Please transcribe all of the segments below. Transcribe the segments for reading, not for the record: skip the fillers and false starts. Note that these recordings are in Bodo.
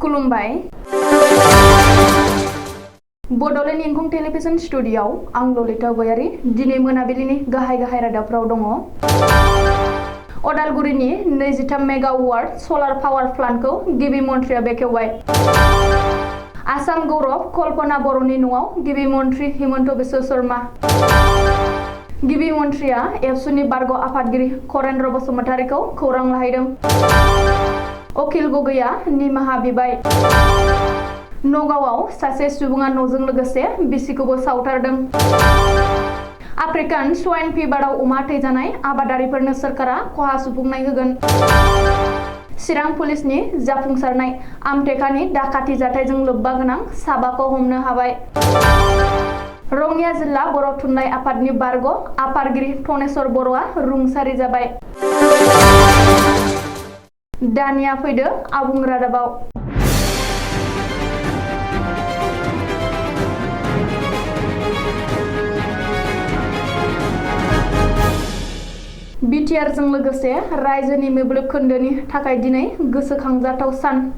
खुलुमबाय बड'लेण्ड इंखं टेलिभिजन स्टुडिय'आव आं ललिता गयारी दिनै मोनाबिलिनि गाहाय रादाबफोराव दङ। अदालगुरिनि 23 मेगावाट सलार पावार प्लान्टखौ गिबि मन्थ्रिया बेखेवबाय। आसाम गौरव कल्पना बर'नि न'आव गिबि मन्थ्रि हिमन्त बिश्व शर्मा। गिबि मन्थ्रिया एबसुनि बारग' आफादगिरि करेन्द्र बसुमतारीखौ खौरां लाहैदों। अखिल गगैया निमाहा बिबाय। नगावआव सासे सुबुङा न'जों लोगोसे बिसिखौबो सावथारदों। आफ्रिकान स्वाइन फिभाराव अमा थैजानाय आबादारिफोरनो सोरखारा खहा सुफुंनाय होगोन। चिरां पुलिसनि जाफुंसारनाय आमटेकानि डाकाति जाथायजों लोब्बा गोनां साबाखौ हमनो हाबाय। रङिया जिल्ला बर' थुनलाइ आफादनि बारग' आफादगिरि थनेस्वर बर'आ रुंसारि जाबाय। दानिया फैदो आबुं रादाबाव। बिटिआरजों लोगोसे रायजोनि मोब्लिब खोन्दोनि थाखाय दिनै गोसोखांजाथाव सान।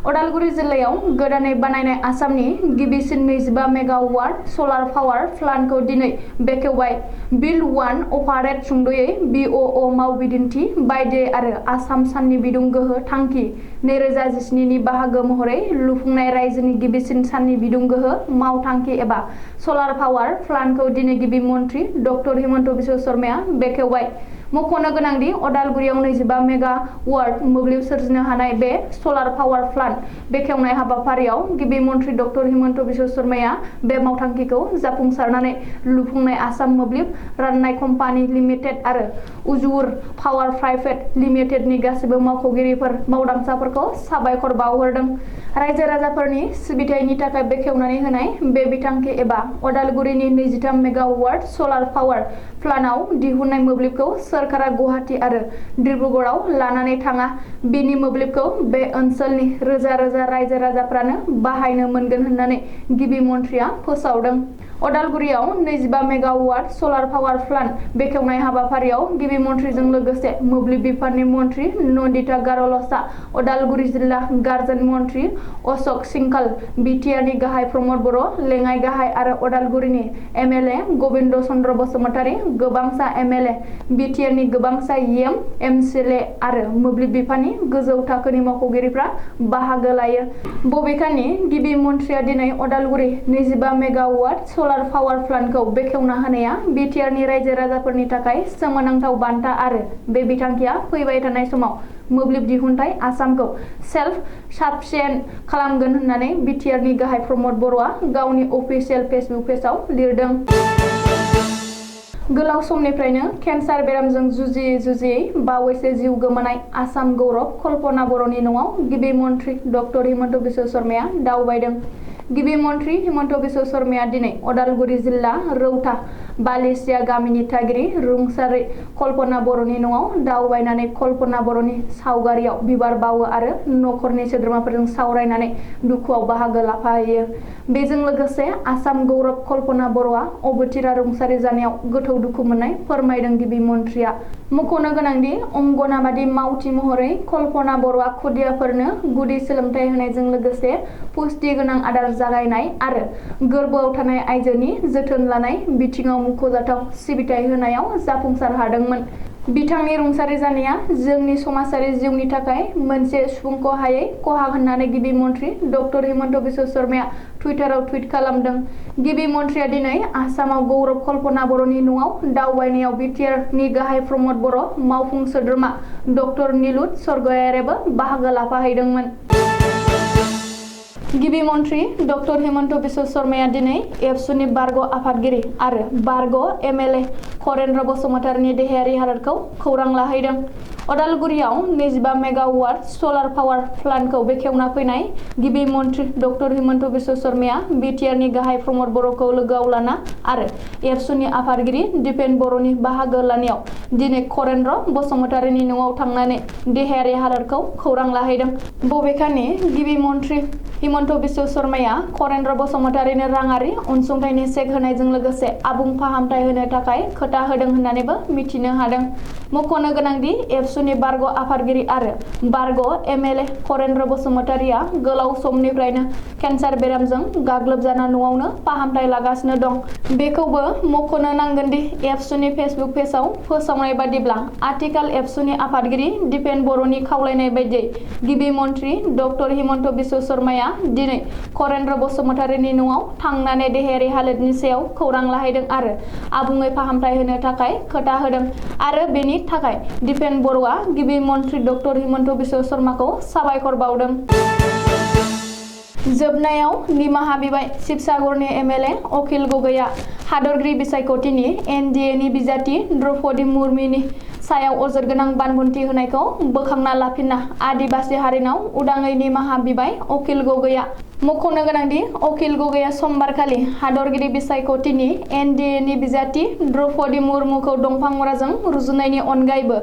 अदालगुरि जिल्लायाव गोदानै बानायनाय आसामनि गिबिसिन 25 मेगावाट सलार पावार प्लान्टखौ दिनै बेखेवबाय। बिल 1 अपारेट सुंद'यै बिअअ मावबिदिन्थि बायदियै आरो आसाम साननि बिदुं गोहो थांखि 2017 नि बाहागो महरै लुफुंनाय रायजोनि गिबिसिन साननि बिदुं गोहो मावथांखि एबा सलार पावार प्लान्टखौ दिनै गिबि मन्थ्रि डक्टर हिमन्त बिश्व शर्माया बेखेवबाय। मख'नो गोनांदि अदालगुरियाव 25 मेगावाट मोब्लिब सोरजिनो हानाय बे सलार पावार प्लान्ट बेखेवनाय हाबाफारियाव गिबि मन्थ्रि डक्टर हिमन्त बिश्व शर्माया बे मावथांखिखौ जाफुंसारनानै लुफुंनाय आसाम मोब्लिब राननाय कम्पानि लिमिटेड आरो उजुर पावार प्राइभेट लिमिटेडनि गासिबो मावख'गिरिफोर मावदांसाफोरखौ साबायखर बावहरदों। रायजो राजाफोरनि सिबिथायनि थाखाय बेखेवनानै होनाय बे बिथांखि एबा अदालगुरिनि 23 मेगावाट सलार पावार प्लान्टआव दिहुननाय मोब्लिबखौ सोरखारा गुवाहाटी आरो डिब्रुगड़आव लानानै थाङा। बेनि मोब्लिबखौ बे ओनसोलनि रोजा रोजा रायजो राजाफ्रानो बाहायनो मोनगोन होननानै गिबि मन्थ्रिया फोसावदों। अदालगुरियाव 25 मेगावाट सलार पावार प्लान्ट बेखेवनाय हाबाफारियाव गिबि मन्थ्रिजों लोगोसे मोब्लिब बिफाननि मन्थ्रि नन्दिता गार'लसा, अदालगुरि जिल्ला गारजेन मन्थ्रि अशक सिंघाल, बिटिआरनि गाहाय प्रमद बर', लेङाइ गाहाय आरो अदालगुरिनि एमएलए गबिन्द चन्द्र बसुमतारी, गोबांसा एमएलए, बिटिआरनि गोबांसा एमसिएलए आरो मोब्लिब बिफाननि गोजौ थाखोनि मावख'गिरिफ्रा बाहागो लायो। बबेखानि गिबि मन्थ्रिया दिनै अदालगुरि 25 मेगावाट सलार पावार प्लान्टखौ बेखेवना होनाया बिटिआरनि रायजो राजाफोरनि थाखाय सोमोनांथाव बान्था आरो बे बिथांखिया फैबाय थानाय समाव मोब्लिब दिहुनथाय आसामखौ सेल्फ साफिसियेन्ट खालामगोन होननानै बिटिआरनि गाहाय प्रमद बर'आ गावनि अफिसियेल फेसबुक पेजआव लिरदों। गोलाव समनिफ्रायनो केन्सार बेरामजों जुजियै बावैसो जिउ गोमानाय आसाम गौरव कल्पना बर'नि न'आव गिबि मन्थ्रि डक्टर हिमन्त बिश्व शर्माया दावबायदों। गिबि मन्थ्रि हिमन्त बिश्व शर्माया दिनै अदालगुरि जिल्ला रौता बालिसिया गामिनि थागिरि रुंसारि कल्पना बर'नि न'आव दावबायनानै कल्पना बर'नि सावगारियाव बिबार बावो आरो नखरनि सोद्रोमाफोरजों सावरायनानै दुखुआव बाहागो लाफाहैयो। बेजों लोगोसे आसाम गौरव कल्पना बर'आ अबथिरा रुंसारि जानायाव गोथौ दुखु मोननाय फोरमायदों। गिबि मन्थ्रिया मख'नो गोनांदि अंगनाबादि मावथि महरै कल्पना बर'आ खुदियाफोरनो गुदि सोलोंथाइ होनायजों लोगोसे पुष्टि गोनां आदार जागायनाय आरो गोर्बोआव थानाय आइजोनि जोथोन लानाय बिथिङाव मुंख'जाथाव सिबिथाय होनायाव जाफुंसार हादोंमोन। बिथांनि रुंसारि जानाया जोंनि समाजारि जिउनि थाखाय मोनसे सुफुंख'हायै खहा होननानै गिबि मन्थ्रि डक्टर हिमन्त बिश्व शर्माया टुइटाराव टुइट खालामदों। गिबि मन्थ्रिया दिनै आसामाव गौरव कल्पना बर'नि न'आव दावबायनायाव बिटिआरनि गाहाय प्रमद बर', मावफुं सोद्रोमा डक्टर निलुत सरगयारिआबो बाहागो लाफाहैदोंमोन। गिबि मन्थ्रि डक्टर हिमन्त बिश्व शर्माया दिनै एबसुनि बारग' आफादगिरि आरो बारग' एमएलए करेन्द्र बसुमतारीनि देहायारि हालोदखौ खौरां लाहैदों। अदालगुरियाव 25 मेगावाट सलार पावार प्लान्टखौ बेखेवना फैनाय गिबि मन्थ्रि डक्टर हिमन्त बिश्व शर्माया बिटिआरनि गाहाय प्रमद बर'खौ लोगोआव लाना आरो एबसुनि आफादगिरि दिपेन बर'नि बाहागो लानायाव दिनै करेन्द्र बसुमतारीनि न'आव थांनानै देहायारि हालोदखौ खौरां लाहैदों। बबेखानि गिबि मन्थ्रि हिमन्त बिश्व शर्माया करेन्द्र बसुमतारीनो राङारि अनसुंथाइनि चेक होनायजों लोगोसे आबुं फाहामथाय होनो थाखाय खोथा होदों होननानैबो मिथिनो हादों। मख'नो गोनांदि एबसुनि बारग' आफादगिरि आरो बारग' MLA करेन्द्र बसुमतारिया गोलाव समनिफ्रायनो केन्सार बेरामजों गाग्लोबजाना न'आवनो फाहामथाय लागासिनो दं। बेखौबो मख'नो नांगोनदि एबसुनि फेसबुक पेजआव फोसावनाय बादिब्ला आथिखाल एबसुनि आफादगिरि दिपेन बर'नि खावलायनाय बायदियै गिबि मन्थ्रि डक्टर हिमन्त बिश्व शर्माया दिनै करेन्द्र बसुमतारिनि न'आव थांनानै देहायारि हालोदनि सायाव खौरां लाहैदों आरो आबुङै फाहामथाय होनो थाखाय खोथा होदों आरो बेनि थाखाय दिपेन बर'आ गिबि मन्थ्रि डक्टर हिमन्त बिश्व शर्माखौ साबायखर बावदों। जोबनायाव निमाहा बिबाय शिबसागरनि MLA अखिल गगैआ हादरगिरि बिसायख'थिनि NDAनि बिजाथि द्रौपदी मुर्मुनि सायाव अजद गोनां बानबुंथि होनायखौ बोखांना लाफिनना आदिबासि हारिनाव उदाङै निमाहा बिबाय अखिल गगैआ। मख'नो गोनांदि अखिल गगैआ समबारखालि हादरगिरि बिसायख'थिनि NDAनि बिजाथि द्रौपदी मुर्मुखौ दंफां मुराजों रुजुनायनि अनगायैबो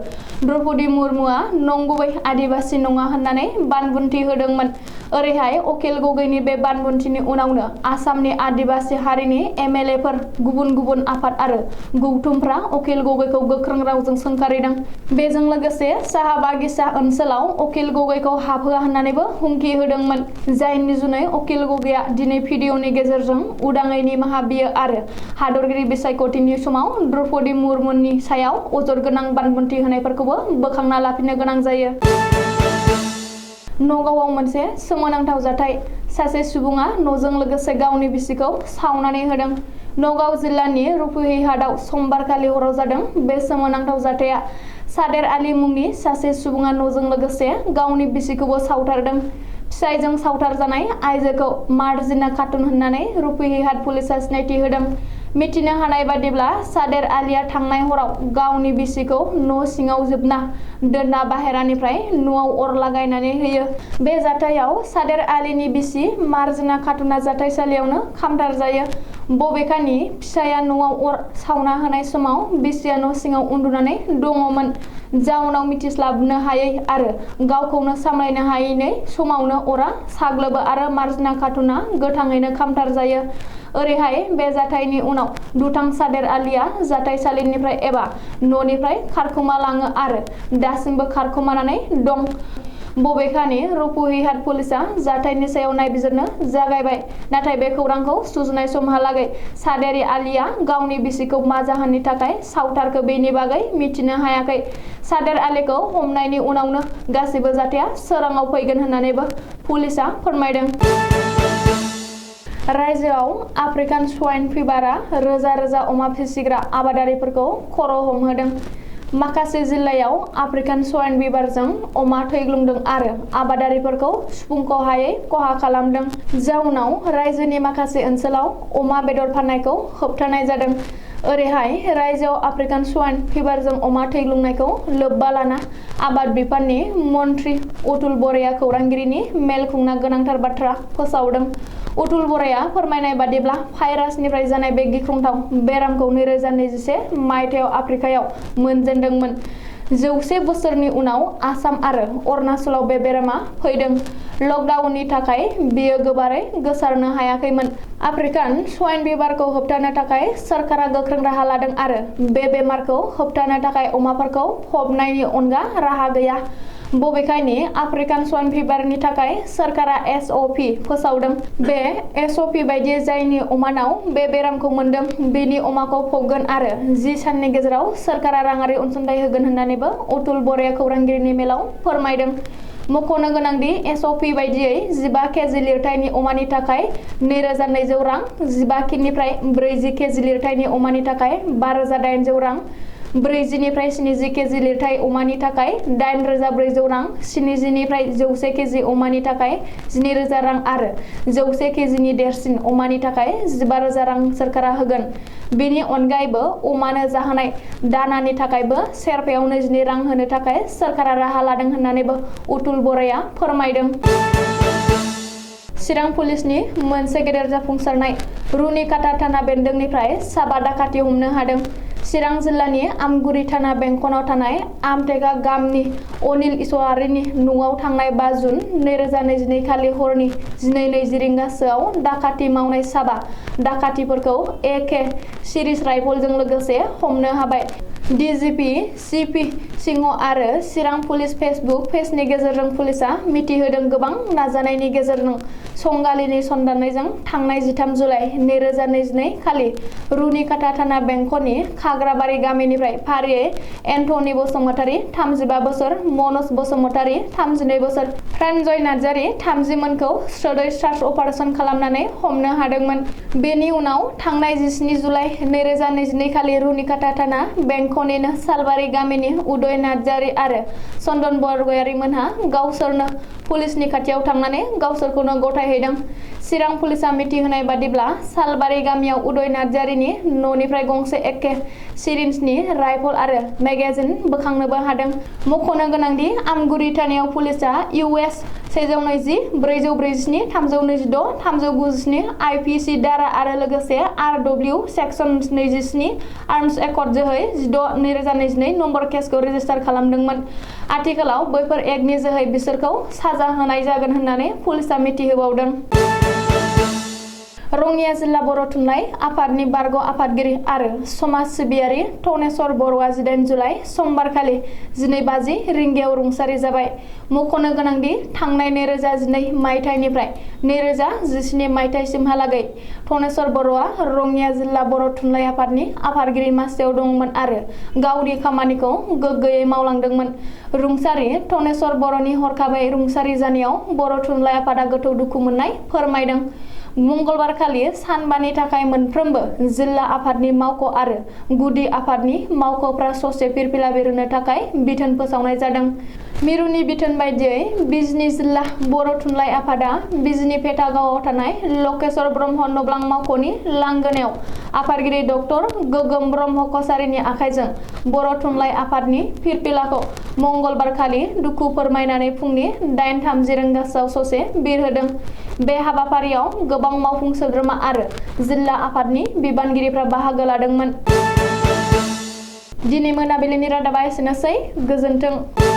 द्रौपदी मुर्मुआ नंगुबै आदिबासि नङा होननानै बानबुंथि होदोंमोन। ओरैहाय अखिल गगैनि बे बानबुंथिनि उनावनो आसामनि आदिबासि हारिनि MLAफोर गुबुन गुबुन आफाद आरो गौथुमफ्रा अखिल गगैखौ गोख्रों रावजों सोंखारिदों। बेजों लोगोसे साहा बागिचा ओनसोलाव अखिल गगैखौ हाबहोआ होननानैबो हुमखि होदोंमोन। जायनि जुनै अखिल गगैआ दिनै भिडिअनि गेजेरजों उदाङै निमाहा बियो आरो हादरगिरि बिसायख'थिनि समाव द्रौपदी मुर्मुनि सायाव अजद गोनां बानबुंथि होनायफोरखौबो बोखांना लाफिननो गोनां जायो। नगावआव मोनसे सोमोनांथाव जाथाय सासे सुबुङा न'जों लोगोसे गावनि बिसिखौ सावनानै होदों। नगाव जिल्लानि रुपुहिहाटआव समबारखालि हराव जादों बे सोमोनांथाव जाथाया। सादेर आली मुंनि सासे सुबुङा न'जों लोगोसे गावनि बिसिखौबो सावथारदों। फिसायजों सावथारजानाय आइजोखौ मार्जिना खातुन होननानै रुपुहिहाट पुलिसआ सिनायथि होदों। मिथिनो हानाय बादिब्ला सादेर आलीया थांनाय हराव गावनि बिसिखौ न' सिङाव जोबना दोनना बाहेरानिफ्राय न'आव अर लागायनानै होयो। बे जाथायाव सादेर आलीनि बिसि मार्जिना खातुना जाथायसालियावनो खामथारजायो। बबेखानि फिसाया न'आव अर सावना होनाय समाव बिसिया न' सिङाव उन्दुनानै दङमोन। जाउनाव मिथिस्लाबनो हायै आरो गावखौनो सामलायनो हायैनि समावनो अरा साग्लोबो आरो मार्जिना खातुना गोथाङैनो खामथारजायो। ओरैहाय बे जाथायनि उनाव दुथां सादेर आलीया जाथायसालिनिफ्राय एबा न'निफ्राय खारखोमा लाङो आरो दासिमबो खारखोमानानै दं। बबेखानि रुपुहिहाट पुलिसआ जाथायनि सायाव नायबिजिरनो जागायबाय। नाथाय बे खौरांखौ सुजुनाय समहालागै सादेर आलीया गावनि बिसिखौ मा जाहोननि थाखाय सावथारखो बेनि बागै मिथिनो हायाखै। सादेर आलीखौ हमनायनि उनावनो गासिबो जाथाया सोराङाव फैगोन होननानैबो पुलिसआ फोरमायदों। रायजोआव आफ्रिकान स्वाइन फिभारआ रोजा रोजा अमा फिसिग्रा आबादारिफोरखौ खर' हमहोदों। माखासे जिल्लायाव आफ्रिकान स्वाइन फिभारजों अमा थैग्लुंदों आरो आबादारिफोरखौ सुफुंख'हायै खहा खालामदों। जाउनाव रायजोनि माखासे ओनसोलाव अमा बेदर फाननायखौ होबथानाय जादों। ओरैहाय रायजोआव आफ्रिकान स्वाइन फिभारजों अमा थैग्लुंनायखौ लोब्बा लाना आबाद बिफाननि मन्थ्रि अतुल बराया खौरांगिरिनि मेल खुंना गोनांथार बाथ्रा फोसावदों। अतुल बराया फोरमायनाय बादिब्ला भाइरासनिफ्राय जानाय बे गिख्रंथाव बेरामखौ 2021 मायथाइयाव आफ्रिकायाव मोनजेनदोंमोन। 100 बोसोरनि उनाव आसाम आरो अरुणाचलाव बे बेरामा फैदों। लकडाउननि थाखाय बेयो गोबारै गोसारनो हायाखैमोन। आफ्रिकान स्वाइन फिभारखौ होबथानो थाखाय सोरखारा गोख्रों राहा लादों आरो बे बेमारखौ होबथानो थाखाय अमाफोरखौ फबनायनि अनगा राहा गैया। बबेखानि आफ्रिकान स्वाइन फिभारनि थाखाय सोरखारा SOP फोसावदों। बे SOP बायदियै जायनि अमानाव बे बेरामखौ मोनदों बेनि अमाखौ फबगोन आरो 10 साननि गेजेराव सोरखारा राङारि अनसुंथाइ होगोन होननानैबो अतुल बराया खौरांगिरिनि मेलाव फोरमायदों। मख'नो गोनांदि SOP बायदियै 15 केजि लिरथायनि अमानि थाखाय 2200 रां, 15 केनिफ्राय 40 केजि लिरथायनि अमानि थाखाय 5800 रां, 40 निफ्राय 70 केजि लिरथाय अमानि थाखाय 8400 रां, 70 निफ्राय 100 केजि अमानि थाखाय 12000 रां आरो 100 केजिनि देरसिन अमानि थाखाय 15000 रां सोरखारा होगोन। बेनि अनगायैबो अमानो जाहोनाय दानानि थाखायबो सेरफायाव 22 रां होनो थाखाय सोरखारा राहा लादों होननानैबो अतुल बराया फोरमायदों। चिरां पुलिसनि मोनसे गेदेर जाफुंसारनाय रुनिकाटा थाना बेन्दोंनिफ्राय साबा दाखाथि हमनो हादों। चिरां जिल्लानि आमगुरि थाना बेंखनाव थानाय आमटेका गामनि अनिल इसवारिनि न'आव थांनाय 5 जुन 2022 खालि हरनि 12:20 रिंगासोआव दाखाथि मावनाय साबा दाखाथिफोरखौ AK सिरिज राइफलजों लोगोसे हमनो हाबाय। DGP CP सिंह आरो चिरां पुलिस फेसबुक पेजनि गेजेरजों पुलिसा मिथिहोदों गोबां नाजानायनि गेजेरजों संगालिनि सन्दाननायजों थांनाय 13 जुलाइ 2022 खालि रुनिकाटा थाना बेंखननि खाग्राबारि गामिनिफ्राय फारियै एन्थनी बसुमतारी 35 बोसोर, मनज बसुमतारी 32 बोसोर, फ्रान्जय नार्जारी 30 मोनखौ सदै सार्च अपारेशन खालामनानै हमनो हादोंमोन। बेनि उनाव थांनाय 17 जुलाइ 2022 खालि रुनिकाटा थाना बेंखननिनो सालबारि गामिनि उदय नार्जारी आरो चन्दन बरगयारी मोनहा गावसोरनो पुलिसनि खाथियाव थांनानै गावसोरखौनो गथायहैदों। चिरां पुलिसा मिथिहोनाय बादिब्ला सालबारि गामियाव उदय नार्जारीनि न'निफ्राय गंसे एके सिरिन्जनि राइफल आरो मेगाजिन बोखांनोबो हादों। मख'नो गोनांदि आमगुरि थानायाव पुलिसा US 120, 447, 326, 397 IPC धारा आरो लोगोसे RW सेक्सन 27 आर्म्स एक्ट जोहै 16/2022 नम्बर केसखौ रेजिस्टार खालामदोंमोन। आथिखालाव बैफोर एक्टनि जोहै बिसोरखौ साजा होनाय जागोन होननानै पुलिसा मिथिहोबावदों। रङिया जिल्ला बर' थुनलाइ आफादनि बारग' आफादगिरि आरो समाज सिबियारि थनेस्वर बर'आ 18 जुलाइ समबारखालि 12:50 रिंगायाव रुंसारि जाबाय। मख'नो गोनांदि थांनाय 2012 मायथाइनिफ्राय 2017 मायथाइसिमहालागै थनेस्वर बर'आ रङिया जिल्ला बर' थुनलाइ आफादनि आफादगिरि मासियाव दंमोन आरो गावनि खामानिखौ गोग्गोयै मावलांदोंमोन। रुंसारि थनेस्वर बर'नि हरखाबै रुंसारि जानायाव बर' थुनलाइ आफादा गोथौ दुखु मोननाय फोरमायदों। मंगलबारखालि सानबानि थाखाय मोनफ्रोमबो जिल्ला आफादनि मावख' आरो गुदि आफादनि मावख'फ्रा ससे फिरफिला बिरहोनो थाखाय बिथोन फोसावनाय जादों। मिरुनि बिथोन बायदियै बिजनी जिल्ला बर' थुनलाइ आफादा बिजनी फेटागावआव थानाय लकेश्वर ब्रह्म नब्लां मावख'नि लांगोनायाव आफादगिरि डक्टर गोगोम ब्रह्म कछारीनि आखाइजों बर' थुनलाइ आफादनि फिरफिलाखौ मंगलबारखालि दुखु फोरमायनानै फुंनि 8:30 रिंगासोआव ससे बिरहोदों। बे हाबाफारियाव गोबां मावफुं सोद्रोमा आरो जिल्ला आफादनि बिबानगिरिफ्रा बाहागो लादोंमोन। दिनै मोनाबिलिनि रादाबा एसेनोसै। गोजोन्थों।